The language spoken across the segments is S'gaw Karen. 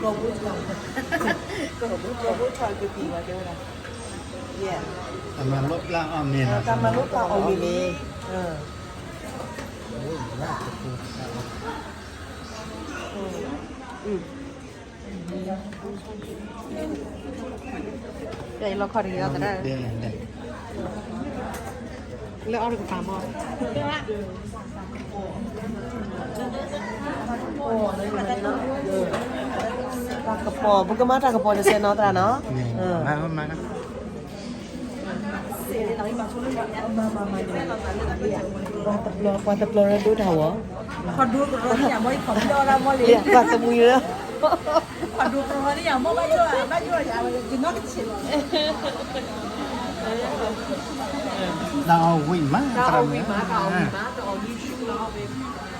ကဘိချော်ကပံၤဝဲတဲဝဲဒၣ်, တၢ်မၤလိပျၢ်အီၣ်မ့ၤလီၤ, တၢ်မၤလိပျၢ်အီၣ်မ့ၤလံ. လီၤခီၣ်တဂ့ၤအီၤသရၣ်, လၢအီၣ်တကပၤမီၢ်, တၢ်ကပီၤ ပကမၤတၢ်ကပီၤတစဲးနီၤသရၣ်နီၤ, ပှၤတပျီၤ ပှၤတပျီၤရၢဒိတၢ်ဝီ, ပှၤဒိကရၢန့ၣ်ယမီၢ် ပှၤသမူရၢ, ပှၤဒိကရၢန့ၣ်ယမီၢ် ဘၣ်ယိၣ် ဘၣ်ယိၣ်ယၤ ယနီၢ်ကဆ့းလီၤ. တၢ်အီၣ်ဝံၣ်မး တၢ်အီၣ်ဝံၣ်မး တၢ်အီၣ်ဝံၣ်မး တၢ်အီၣ်ဝံၣ်မး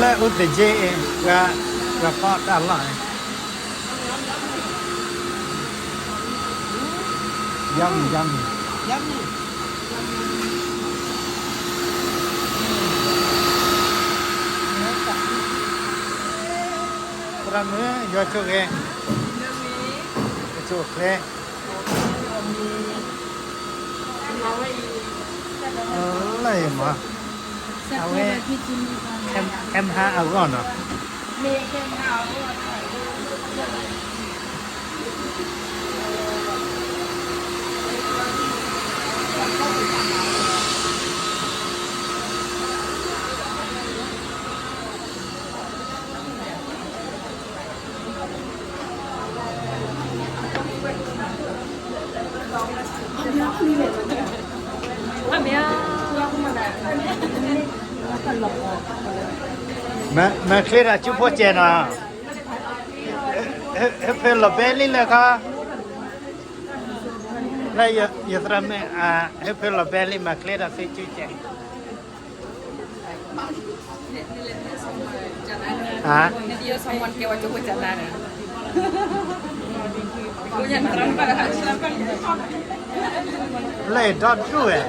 လၢအူသက့အံၤ ပှၤဖီၣ်တၢ်လီၢ်, yummy yummy. သရၣ်မုၣ် ယွၤဆိၣ်ဂ့ၤ, ယဆိၣ်ချ့, လၢအံၤမး, အဝဲ ဟဲမဟါအဂီၢ်နီၤ. မ့ၢ်ချ့တၢ်စုဖိစဲးနီၤ, ဟဲဖဲလီၤဘဲလံလၢခါ, လၢယသရၣ်မုၣ်, ဟဲဖဲလီၤဘဲလံ မ့ၢ်ချ့တၢ်စုဖိစဲး. လၢဒီဒူၣ်ဝဲ, လၢခိးဒီဒူၣ်,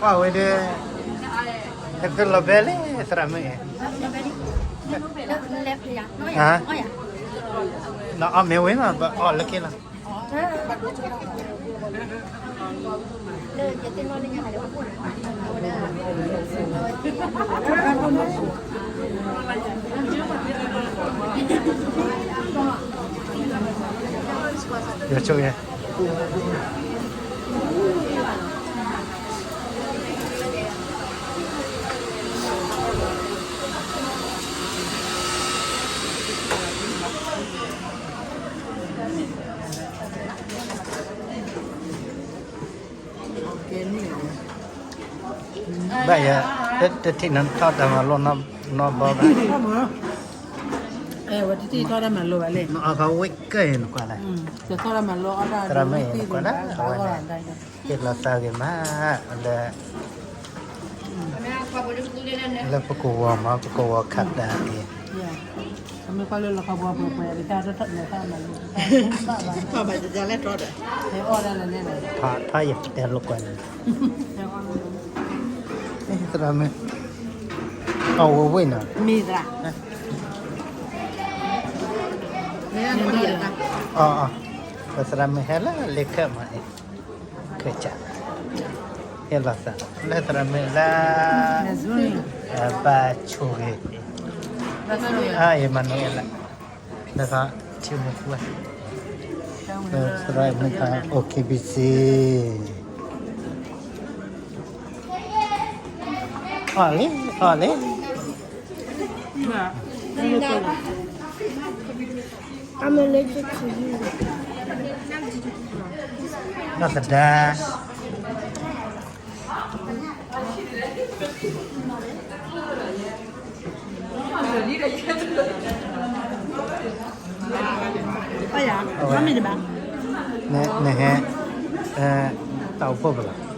ကွၢ်ဝဲဒၣ်, ဟဲဖဲလီၤဘဲလံ သရၣ်မုၣ်အံၤ, နအီၣ်မ့ၤဝံၤမး ပအီၣ်လၢခံလီၤ. ယဆိၣ်ဂ့ၤ. ဘၣ်ယၤ, တထံၣ်နထီၣ်တၢ်မၤလိနီတဘျီဘၣ်. ဝဲတထံၣ်ထီၣ်တၢ်မၤလိဘၣ်လဲၣ်. နအီၣ်ခီဝံၣ်ကၢၢ်အံၤနကွၢ်လဲၣ်. သရၣ်မုၣ်အံၤနကွၢ်လဲၣ်, အဝဲန့ၣ် ဟ့ၣ်လီၤသးဂ့ၤမး လၢ လၢပကဝီၤမး ပကဝီၤခးတၢ်အံၤ, ထီၣ်ယတဲလိာ်ကွၢ်န့ၣ်, သရၣ်မုၣ်, အီၣ်ဝံၣ်ဝံၣ်နီၤ, မ့ၢ်သရၣ်, ပသရၣ်မုၣ်ဟဲလၢလ့ခၢၣ်မးအံၤ, ခၢၣ်စး, ဟ့ၣ်လီၤသး လၢသရၣ်မုၣ်လၢ ဘၣ်ဆိၣ်ဂ့ၤ, အ့ၣ်မၤနူၤအ့လး, လၢထံမူပူၤ, သရၣ်မုၣ်ခါ အိၣ် KBC, အီၣ်လံ အီၣ်လံ. I'm allergic to you. ဒီးသဒါ အဝဲ နဟဲ တၢ်အိၣ်ဖှိၣ်ပလီၤ, နဟဲတၢ်အိၣ်ဖှိၣ်ပလီၤ, ယတၢ်အိၣ်ဖှိၣ်လၢ ယတၢ်အိၣ်ဖှိၣ်သရၣ်မံၤလၢသရၣ်ပူၤလီၤ,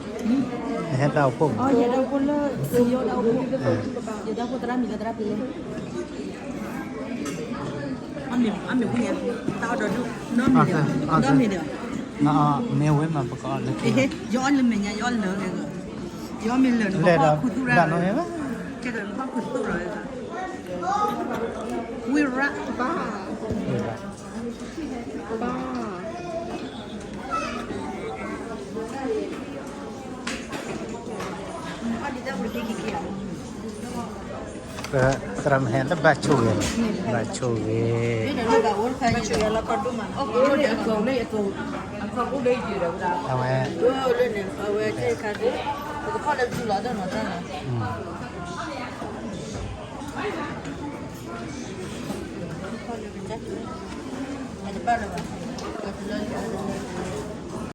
အမ့ၢ်ဝဲန့ၣ် တၢ်အီၣ်ဒီးဒုၣ် နီတမံၤဒီး နီတမံၤဒီး မ့ၢ်ဝဲမးပကအီၣ်လၢ ယအီၣ်လၢမဲာ်ညါ ယအီၣ်လၢ ယအီၣ်မ့ၢ်လၢာ်န့ၣ် ပဖီၣ်ခူသူၣ်ရၣ်လီၤ, ကဲဒီးပဖီၣ်ခူသူၣ်လီၤ, ဝံရၣ် ဘၣ် ဘၣ် သရၣ်မုၣ်ဟဲလၢဘၣ်ဆိၣ်ဂ့ၤ, ဘၣ်ဆိၣ်ဂ့ၤ, အဝဲ အဝဲ အတဘၣ်လၢၤဘၣ်, အတလၢလၢ